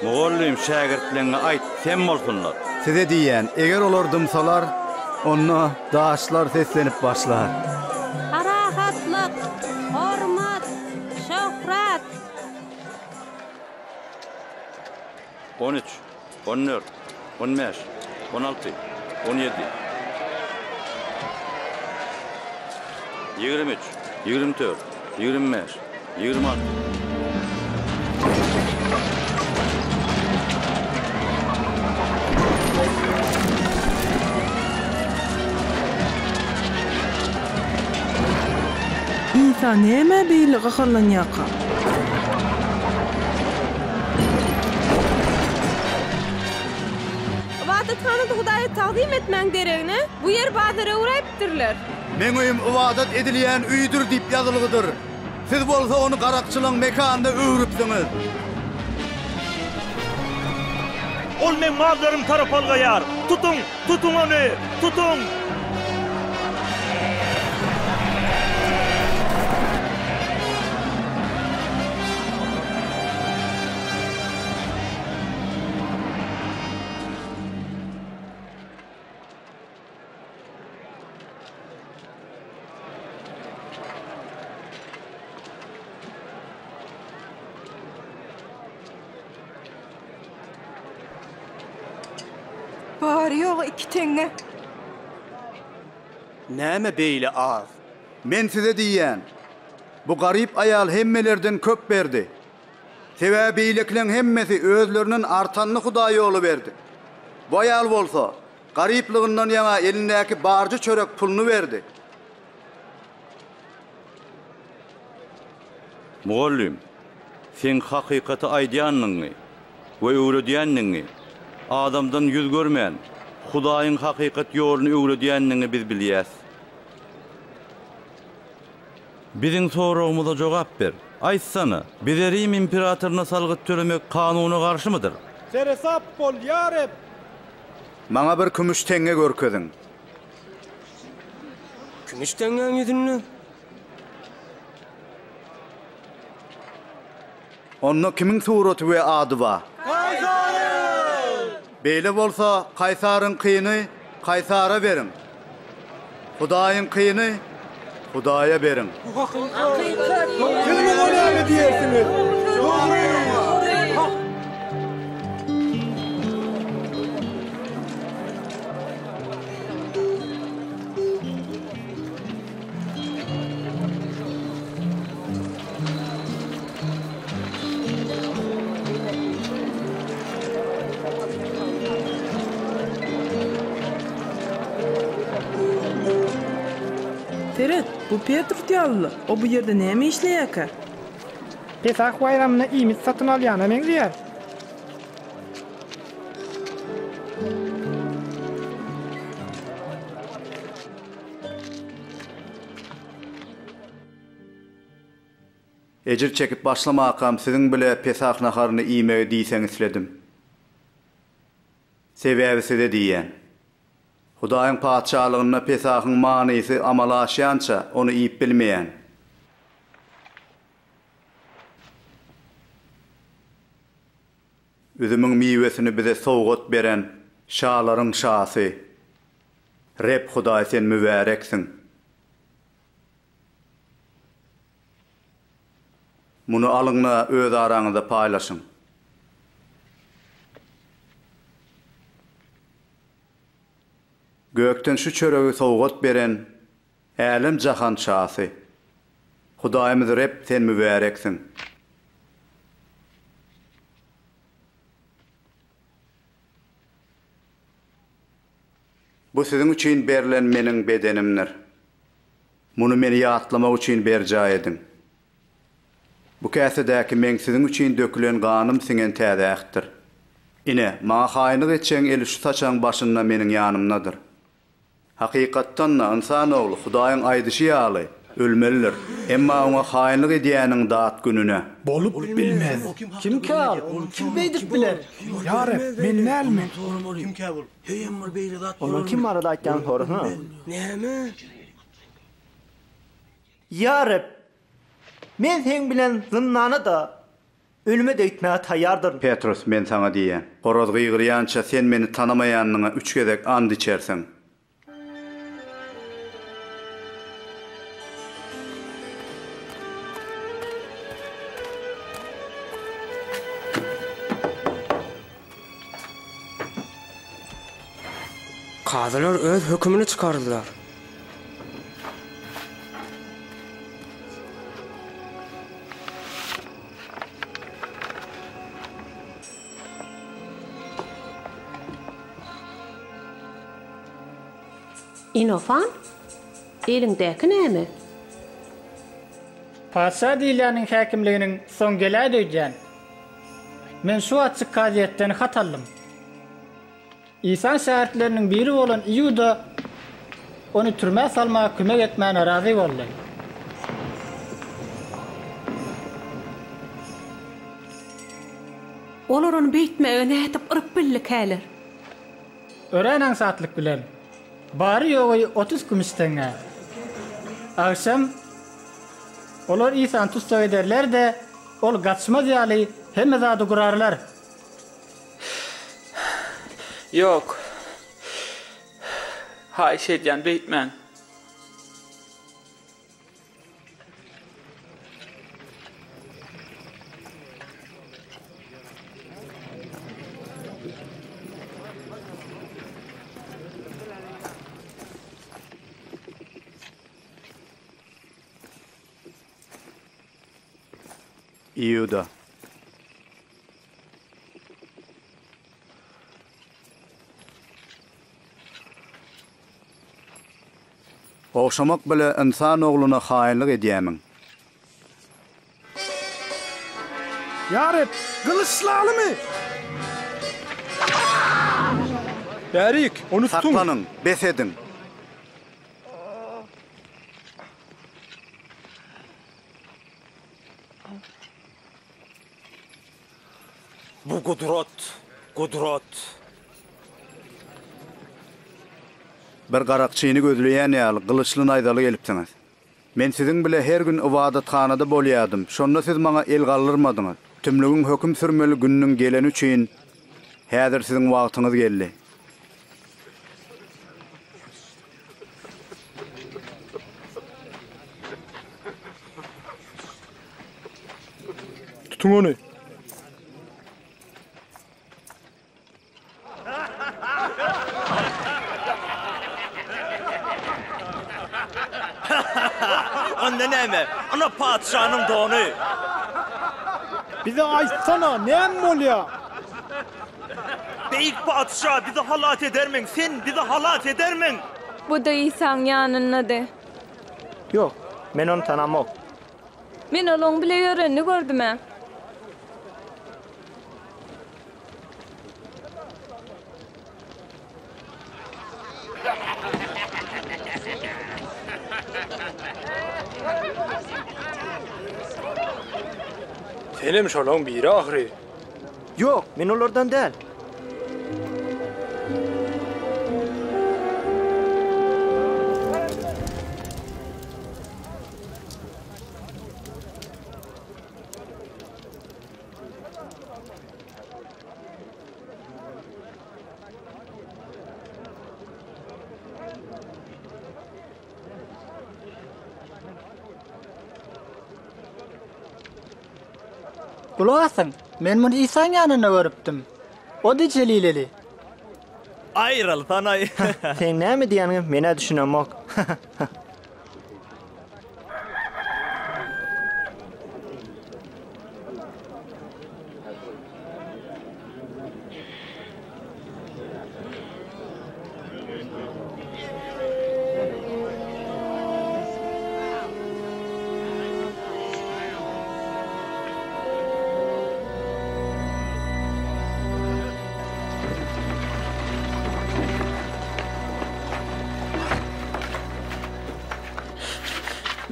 Mugallym, şägirtleňňe aýt, sem bolsunlar. Size diýýän, eger olar dymsalar, onda daşlar seslenip başlar. Parahatlyk, hormat, şöhrat! 13, 14, 15, 16, 17, 23, 24, 25, 26. Isa nämä beýle gaharlanýarka? Ybadathanada Hudaýa tagzym etmäň deregine, bu ýer bazara öwräýipdirler. Meň öýüm ybadat edilýän öýdür diýip ýazylgydyr. Siz bolsa ony garakçylaň mekanyna öwrüpsiňiz. Ol meň mallarym tarap algaýar. Tutuň, tutuň ony, tutuň! Bary-ýogy iki teňňe. Näme beýle az? Men size diýýän, bu garyp aýal hemmelerden köp berdi. Sebäbi beýlekileň hemmesi özlerinden artanyny Hudaý ýoly berdi. Bu aýal bolsa, garyplygyndan ýaňa elindäki barja çörek puluny berdi. Mugallym, seň hakykaty aýdýandygyňy we öwredýändigiňi, adamdan ýüz görmän, Hudaýyň hakykat ýoluny öwredýändigiňi biz bilýäs. Biziň soragymyza jogap ber. Aýtsana, bize Rim imperatoryna salgyt tölemek kanuna garşymydyr? Seresap bol, ýa Reb! Maňa bir kümüş teňňe görkeziň. Kümüş teňňäň ýüzünde? Onda kimiň suraty we ady bar? Kaýsaryň! Beýle bolsa, Kaýsaryňkyny Kaýsara beriň, Hudaýyňkyny Hudaýa beriň. Bu hakykat! Siz muňa näme diýersiňiz? Dogry! Hak! Seret, bu Petrus ýalyly, o bu ýerde näme işleýärkä? Pesah baýramyna iýmit satyn alýana meňzeýär. Ejir çekip başlamakam siziň bile Pesah naharyny iýmegi diýseň isledim. Sebäbi size diýýän, Hudaýyň Patyşalygynda Pesahyň manysy amala aşýança, ony iýip bilmeýän. Üzümiň miwesini bize sowgat beren şalaryň Şasy, Reb Hudaý Sen mübäreksiň! Muny alyň-da, öz araňyzda paýlaşyň. Gökden şu çöregi sowgat beren Älem-jahan Şasy, Hudaýymyz Reb Sen mübäreksiň! Bu siziň üçin berlen Meniň bedenimdir. Muny Meni ýatlamak üçin berjaý ediň. Bu käsedäki Meň siziň üçin dökülen ganym siňen täze ähtdir. Ine, Maňa haýynlyk etjegiň eli şu saçagyň başynda Meniň ýanymdadyr. Hakykatdan-da, Ynsan Ogly, Hudaýyň aýdyşy ýaly, ölmelidir. Emma Oňa haýynlyk edýäniň dat gününe! Bolup bilmez. Kimkä ol? Kim beýdip biler? Ýa Reb, men dälmi? Ondan kim barada aýtýanyny sorasana. Näme? Ýa Reb, men Seň bilen zyndana-da, ölüme-de gitmäge taýýardyryn. Petrus, men saňa diýýän, horaz gygyrýança sen meni tanamaýanyňa üç gezek and içersiň. Kazylar öz hökümini çykardylar. Inofan, eliňdäki näme? Patyşa diýilýäniň häkimliginiň soň geläýdi öýdýän. Men şu wagtjyk kazyýetden hat aldym. Isaň şägirtleriniň biri bolan Iuda ony türmä salmaga kömek etmäne razy boldy. Olar ony beýtmäge nädip yryp bildikäler? Örän aňsatlyk bilen. Bary-ýogy 30 kümüş teňňe. Agşam olar Isany tussag ederler-de, ol gaçmaz ýaly hemme zady gurarlar. Ýok. Haýyş edýän, beýtmäň. Iuda. Ogşamak bile ynsan ogluna haýynlyk edýämiň? Ýa Reb, gylyçlalymy? Bärik, ony tutuň! Saklanyň, bes ediň! Bu gudrat, gudrat. Bir garakçyny gözleýän ýaly gylyçly-naýzaly gelipsiňiz. Men siziň bile her gün ybadathanada bolýardym, şonda siz maňa el galdyrmadyňyz. Tümlügiň höküm sürmeli gününiň geleni üçin, häzir siziň wagtyňyz geldi. Tutuň ony! Onda näme? Ana patyşanyň dony! Bize aýtsana, näme bolýar? Beýik patyşa, bizi halas edermiň? Sen bizi halas edermiň? Bu-da Isaň ýanyndady. Ýok, men ony tanamok. Men olaň bile ýörenini gördüm-ä. Senem şolaň biri ahyry. Ýok, men olardan däl. Gulak asyň, men muny Isaň ýanynda görüpdim. O-da jelileli. Aýrylsanaý. Seň näme diýýäniňe men-ä düşünemok.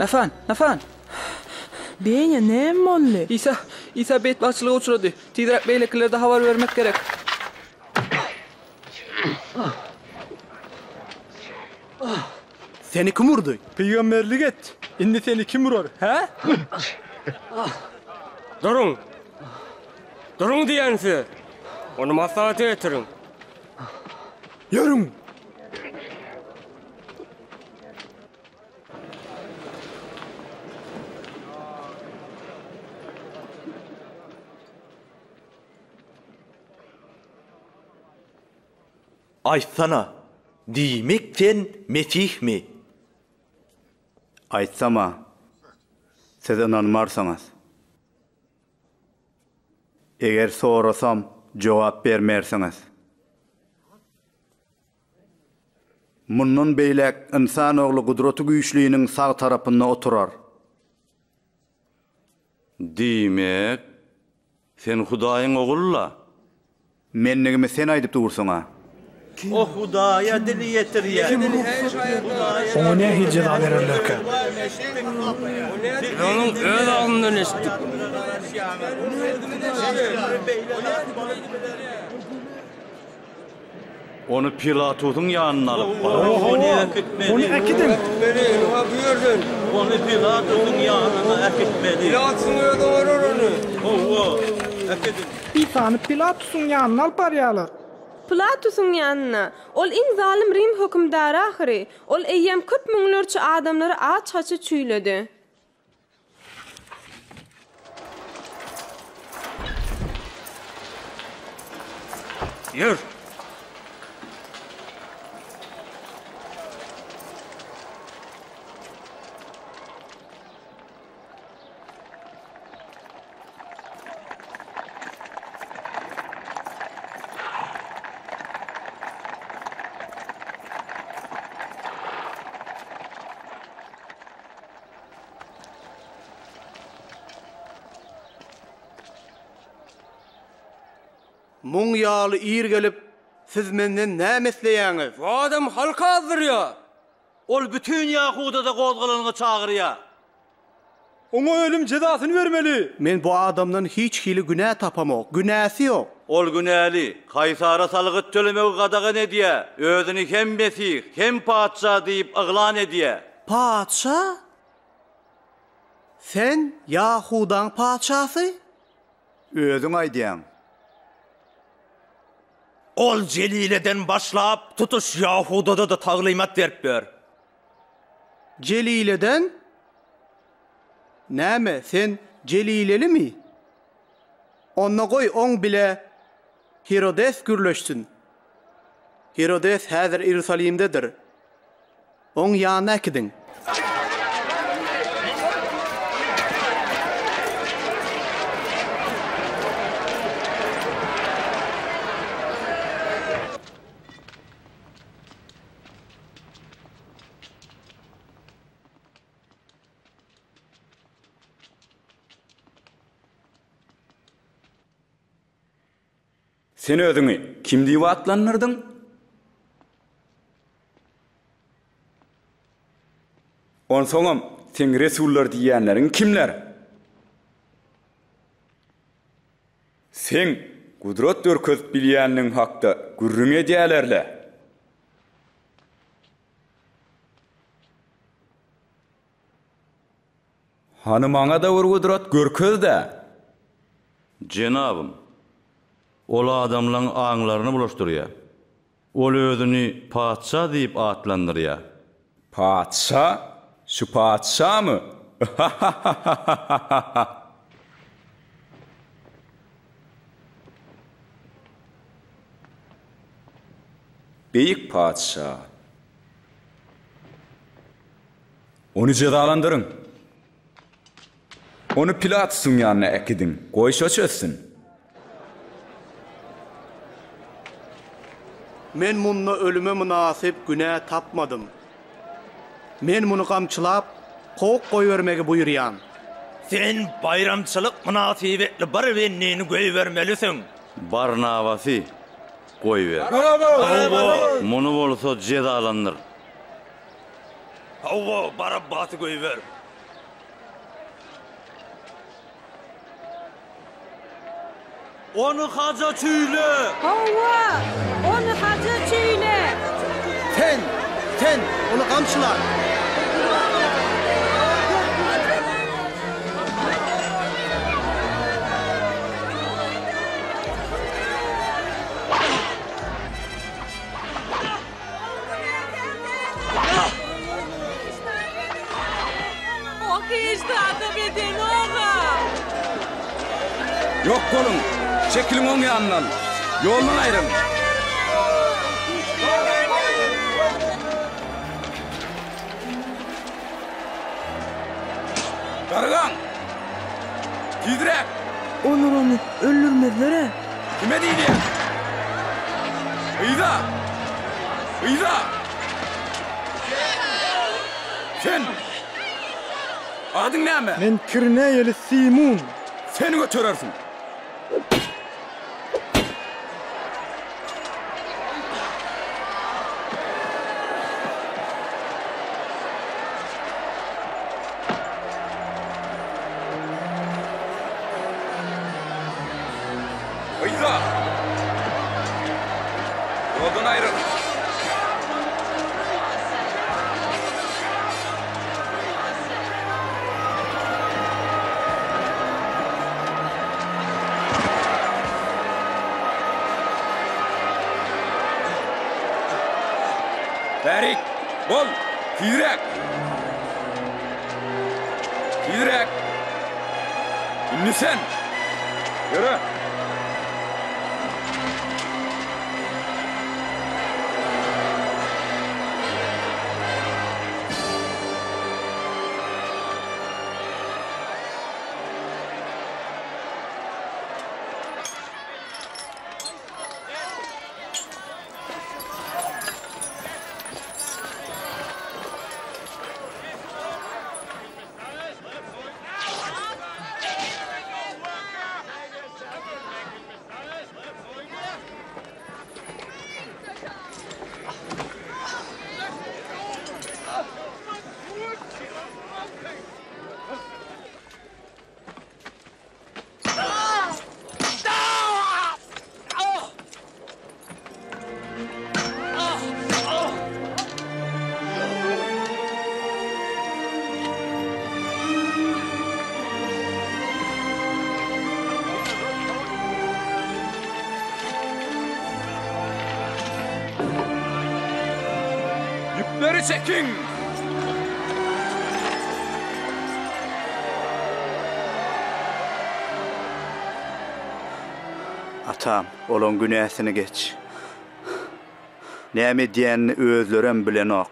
Nafan, Nafan! Benýa, näme boldy? Isa, Isa betbagtçylyga uçrady. Tizräk beýlekilere-de habar bermek gerek. Seni kim urdy? Pygamberlik et! Indi seni kim urar, hä? Duruň! Duruň diýýän size! Ony maslahata getiriň! Ýörüň! Aýtsana, diýmek sen Mesihmi? Aýtsam-a, siz ynanmarsyňyz. Eger sorasam, jogap bermersiňiz. Mundan beýläk Ynsan Ogly Gudratygüýçliniň sag tarapynda oturar. Diýmek, sen Hudaýyň Ogul-la? Menligimi sen aýdyp dursuň-a. O Hudaýa dil ýetirýär. Oňa nähili jeza bererlerkä? Biz onuň öz agzyndan eşitdik. Ony Pilatusyň ýanyna alyp baryň. Ony äkitmeli. Ony äkidiň. Bu ýerden. Ony Pilatusyň ýanyna äkitmeli. Pilatusyň özi oňarar ony. Hawa, äkidiň. Isany Pilatusyň ýanyna alyp barýarlar. Pilatusyň ýanyna. Ol iň zalym rim hökümdary ahyry. Ol eýýäm köp müňlerçe adamlary aç-haça çüýledi. Ýör! Muň ýaly ir gelip, siz menden näme isleýäňiz? Bu adam halky azdyrýar. Ol bütin Ýahudada gozgalaňa çagyrýar. Oňa ölüm jezasyny bermeli. Men bu adamdan hiç hili günä tapamok. Günäsi ýok. Ol günäli, Kaýsara salgyt tölemegi gadagan edýär, özüni hem Mesih, hem patyşa diýip yglan edýär. Patyşa? Sen Ýahudaň patyşasy? Özüň aýdýaň. Ol Jelileden başlap, tutuş Ýahudada-da taglymat berip ýör. Jelileden? Näme, sen jelilelimi? Onda goý oň bile Hirodes gürleşsin. Hirodes häzir Iýerusalimdedir. Oň ýanyna äkidiň. Sen özüňi kim diýip atlandyrdyň? Onsoňam, seň resullar diýýänleriň kimler? Seň gudrat görkezip bilýänligiň hakda gürrüň edýäler-le. Hany maňa-da bir gudrat görkez-dä! Jenabym, ol adamlaň aňlaryny bulaşdyrýar. Ol özüni patyşa diýip atlandyrýar. Patyşa? Şu patyşamy? Hahahahahaha! Beýik patyşa! Ony jezalandyryň! Ony Pilatusyň ýanyna äkidiň, goý şo çözsün. Men munda ölüme mynasyp günä tapmadym. Men muny gamçylap, kowup goýbermegi buýurýan. Sen baýramçylyk mynasybetli bir bendini goýbermelisiň. Barnabasy goýber. Muny bolsa jezalandyr. Hawa, Barabbasy goýber. Ony haja çüýle! Hawa, ony haja çüýle! Sen, sen, ony gamçyla! O hiç zadam edenok-a! Ýok boluň! Çekiliň oň ýanyndan! Ýoldan aýryň! Gargaň! Tizräk! Olar ony öldürmezler-ä? Kime diýilýär? Yza! Yza! Sen! Adyň näme? Men Kirneýeli Simun. Sen göterersiň! Yza! Ýoldan aýryl! Bärik! Bol! Tizräk! Tizräk! Indi sen! Ýöre! Ýüpleri çekiň! Atam, olaň günäsini geç. Näme edýänini özlerem bilenok.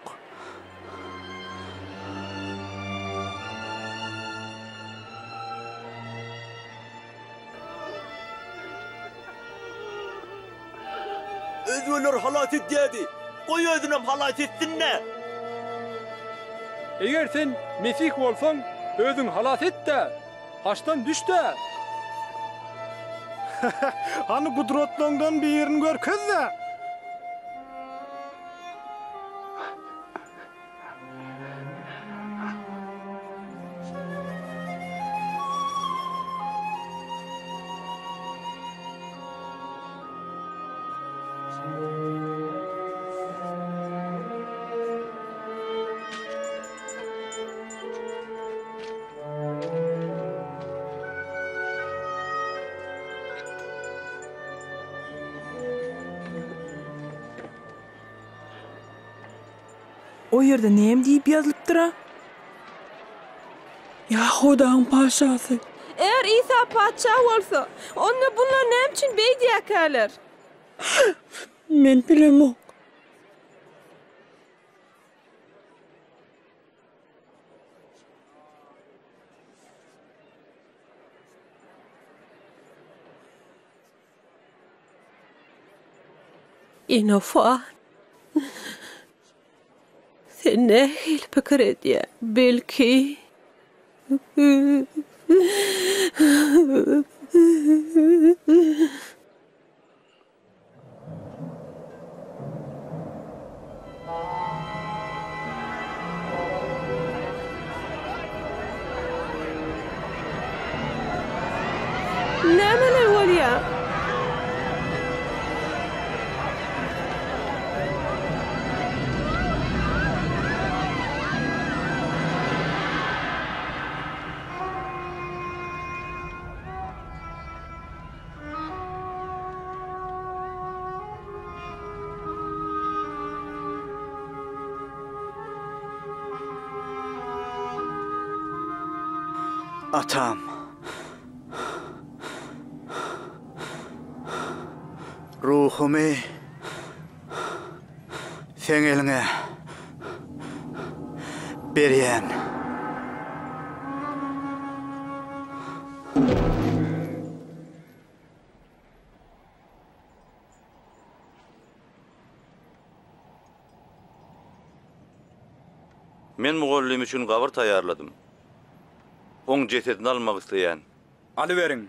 Özgeleri halas edýärdi. Goý özünem halas etsin-dä! Eger sen Mesih bolsaň, özüň halas et-dä! Haçdan düş-dä! Hany gudratlaňdan birini görkez-dä! O ýerde näme diýip ýazylypdyr-a? Ýahudaň patyşasy. Eger Isa patyşa bolsa, onda bunlar näme üçin beýdýärkäler? Men bilemok. Inofa, sen nähili pikir edýäň? Belki. Nämeler bolýar? Atam. Ruhumy Seň eliňe berýän. Men mugallym üçin gabyr taýýarladym. Oň jesedini almak isleýän. Alyberiň.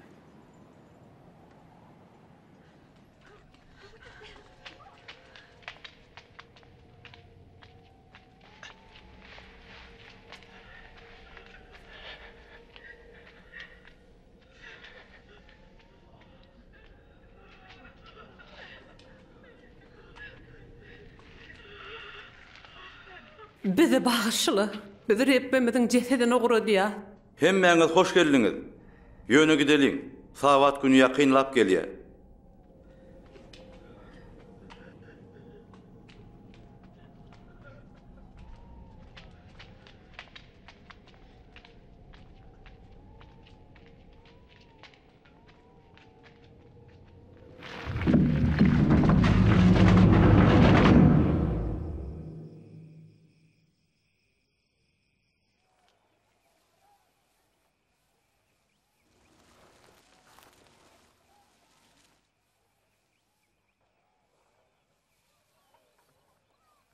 Bizi bagyşla. Biz Rebbimiziň jesedini ugradýas. Hemmäňiz hoş geldiňiz. Ýöne gideliň. Sabat güni ýakynlap gelýär.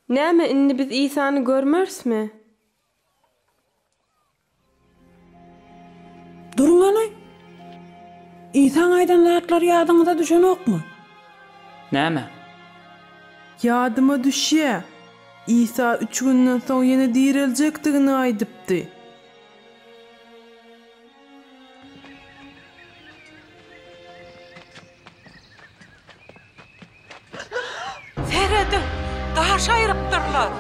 Näme, indi biz Isany görmerismi? Duruň hany! Isaň aýdan zatlary ýadyňyza düşenokmy? Näme? Ýadyma düşýä. Isa üç günden soň ýene direljekdigini aýdypdy. Serediň, daş aýrypdyrlar.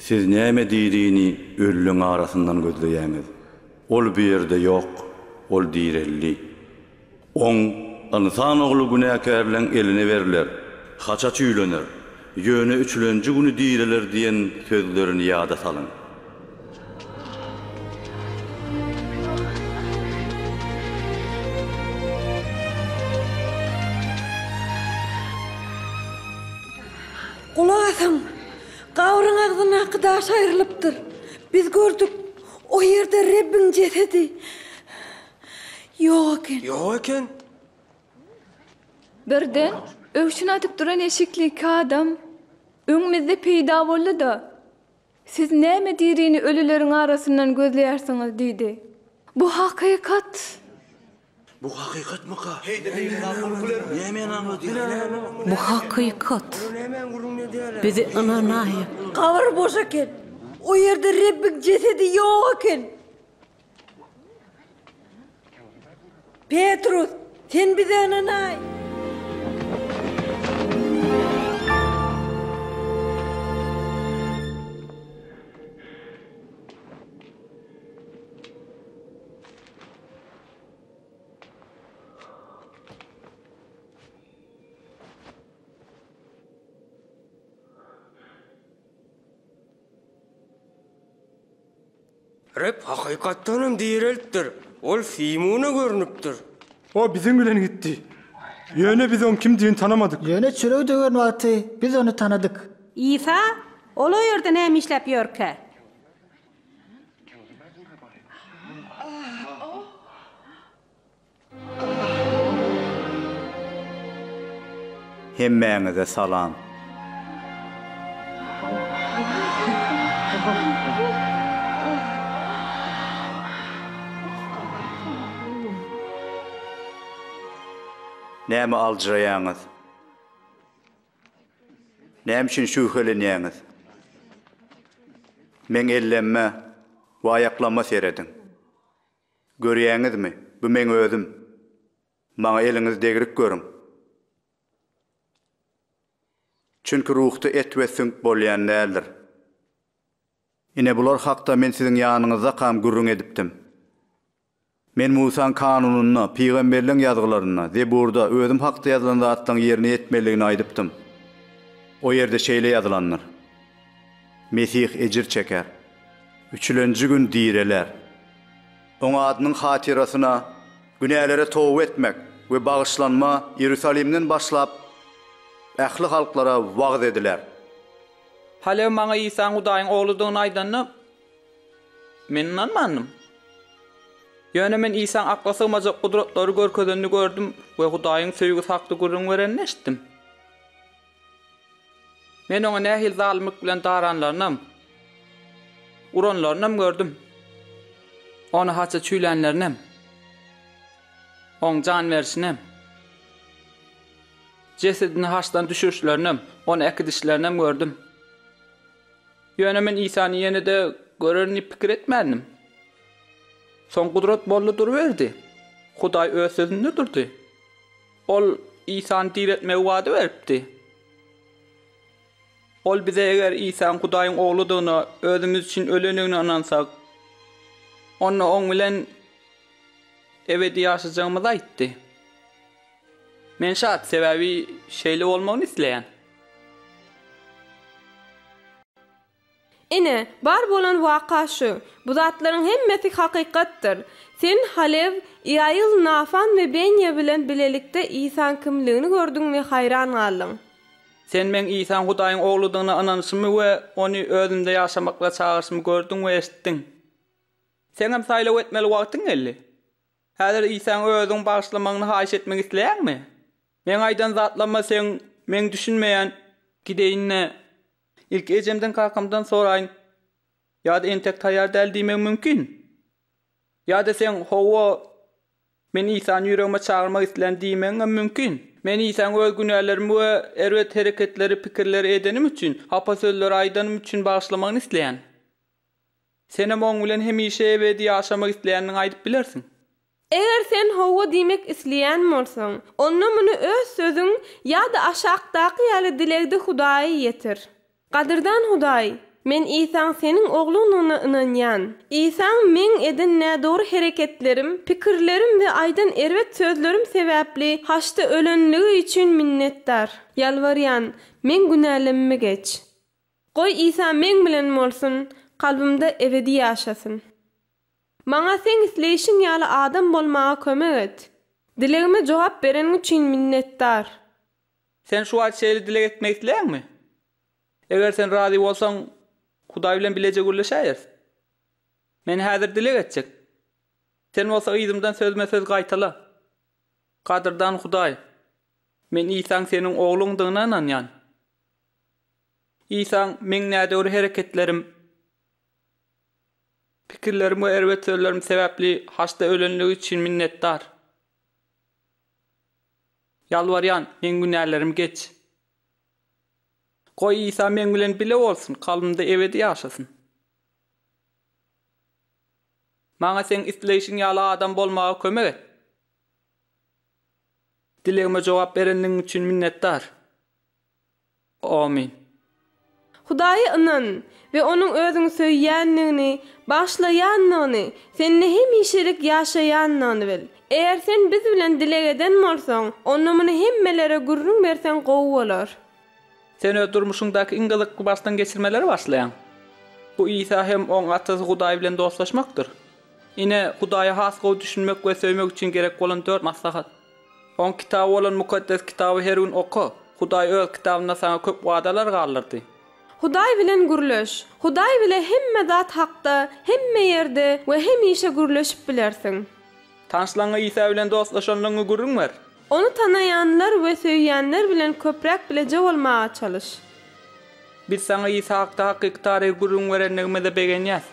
Siz näme dirini ölüleň arasyndan gözleýäňiz? Ol bu ýerde ýok, ol direldi. Oň, Ynsan Ogly günäkärleň eline berler, haça çüýlener, ýöne üçülenji güni direler diýen sözlerini ýada salyň. Gulak asyň! Gabryň agzyndaky daş aýrylypdyr. Biz gördük, o ýerde Rebbiň jesedi. Ýok eken. Ýok eken. Birden, öwşün atyp duran eşikli iki adam öňümizde peýda boldy-da, Siz näme dirini ölüleriň arasyndan gözleýärsiňiz? diýdi. Bu hakykat! Bu hakykatmyka? Nämäni aňladýar? Bu hakykat! Bizi ynanaýyň! Gabyr boş eken. O ýerde Rebbiň jesedi ýok eken. Petrus, sen bize ynanaý! Reb hakykatdan hem direlipdir. Ol Simuna görnüpdir. O biziň bilen gitdi. Ýöne biz oň kimdigini tanamadyk. Ýöne çöregi döwen wagty biz ony tanadyk. Isa, Ol o ýerde näme işläp ýörkä? Hemmäňize salam. Näme aljyraýaňyz? Näme üçin şübhelenýäňiz? Meň ellemme we aýaklama serediň. Görýäňizmi, bu meň özüm. Maňa eliňizi degrip görüň. Çünki ruhda et we süňk bolýan däldir. Ine bular hakda men siziň ýanyňyzdakam gürrüň edipdim. Men Musaň kanunynda, pygamberleň ýazgylarynda, Zeburda özüm hakda ýazylan zatlaryň ýerine ýetmelidigini aýdypdym. O ýerde şeýle ýazylandyr, Mesih ejir çeker, üçülenji gün direler. Oň adynyň hatyrasyna günälere toba etmek we bagyşlanma Iýerusalimden başlap ähli halklara wagyz ediler. Halew maňa Isaň Hudaýyň Ogludygyny aýdanda, men ynanmandym. Ýöne men Isaň akla sygmajak gudratlary görkezenini gördüm we Hudaýyň söýgüsi hakda gürrüň berenini eşitdim. Men oňa nähili zalymlyk bilen daranlarynam, uranlarynam gördüm. Ony haça çüýlänlerinem, oň jan berşinem, jesedini haçdan düşürişlerinem, ony äkidişlerinem gördüm. Ýöne men Isany ýene-de görerin diýip pikir etmändim. Soň gudrat boldy duruberdi. Hudaý öz sözünde durdy. Ol Isany direltmegi wada beripdi. Ol bize eger Isaň Hudaýyň Ogludygyna, özümiz üçin ölendigine ynansak, onda Oň bilen ebedi ýaşajagymyzy aýtdy. Men şat, sebäbi şeýle bolmagyny isleýän. Ine, bar bolan waka şu. Bu zatlaryň hemmesi hakykatdyr. Sen Halew, Iail, Nafan we Benýa bilen bilelikde Isaň kimligini gördüň we haýran galdyň. Sen meň Isaň Hudaýyň Ogludygyna ynanyşymy we Ony özümde ýaşamaklyga çagyryşymy gördüň we eşitdiň. Seňem saýlaw etmeli wagtyň geldi. Häzir Isaň özüň bagyşlamagyny haýyş etmek isleýäňmi? Meň aýdan zatlaryma seň meň düşünmeýän gideýin-de, Ilki ejemden kakamdan soraýyn ýa-da entek taýýar däl diýmegim mümkin. Ýa-da seň hawa, men Isany ýüregime çagyrmak isleýän diýmegiňem mümkin. Men Isaň öz günälerimi we erbet hereketleri, pikirleri edenim üçin, hapa sözleri aýdanym üçin bagyşlamagyny isleýän. Senem oň bilen hemişe ebedi ýaşamak isleýändigiňi aýdyp bilersiň. Eger sen hawa diýmek isleýän bolsaň, onda muny öz sözüň ýa-da aşakdaky ýaly dilegde Hudaýa ýetir. Gadyrdan Hudaý, men Isaň Seniň Ogluňdygyna ynanýan. Isaň meň eden nädogry hereketlerim, pikirlerim we aýdan erbet sözlerim sebäpli haçda ölenligi üçin minnetdar. Ýalbarýan, meň günälemimi geç. Goý Isa meň bilen bolsun, kalbymda ebedi ýaşasyn. Maňa Seň isleýşiň ýaly adam bolmaga kömek et. Dilegime jogap bereniň üçin minnetdar. Sen şu wagt şeýle dileg etmek isleýäňmi? Eger sen razy bolsaň, Hudaý bilen bileje gürleşäýeris. Men häzir dileg etjek. Sen bolsa yzymdan sözme-söz gaýtala. Gadyrdan Hudaý, men Isaň Seniň Ogluňdygyna ynanýan. Isaň meň nädogry hereketlerim, Pikirlerim we erbet sözlerim sebäpli haçda ölenligi üçin minnetdar. Ýalbarýan, meň günälerimi geç. Goý Isa meň bilen bile bolsun, kalbymda ebedi ýaşasyn. Maňa seň isleýşiň ýaly adam bolmaga kömek et. Dilegime jogap berenligiň üçin minnetdar. Amin. Hudaýa ynan we Onuň özüňi söýýändigini, bagyşlaýandygyny, sende hemişelik ýaşaýandygyny bil. Eger sen biz bilen dileg eden bolsaň, onda muny hemmelere gürrüň berseň gowy bolar. Sen öz durmuşyňdaky iň gyzykly başdan geçirmeleri başlaýaň. Bu Isa hem Oň Atasy Hudaý bilen dostlaşmakdyr. Ine, Hudaýa has gowy düşünmek we söýmek üçin gerek bolan dört maslahat. Oň kitaby bolan Mukaddes Kitaby her gün oka. Hudaý Öz kitabynda saňa köp wadalar galdyrdy. Hudaý bilen gürleş. Hudaý bile hemme zat hakda, hemme ýerde we hemişe gürleşip bilersiň. Tanyşlaryňa Isa bilen dostlaşanlygyňy gürrüň ber. Ony tanaýanlar we söýýänler bilen köpräk bileje bolmaga çalyş. Biz saňa Isa hakda hakyky taryhy gürrüň berendigimize begenýäs.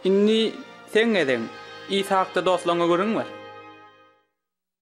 Indi seň gezegiň. Isa hakda dostlaryňa gürrüň ber.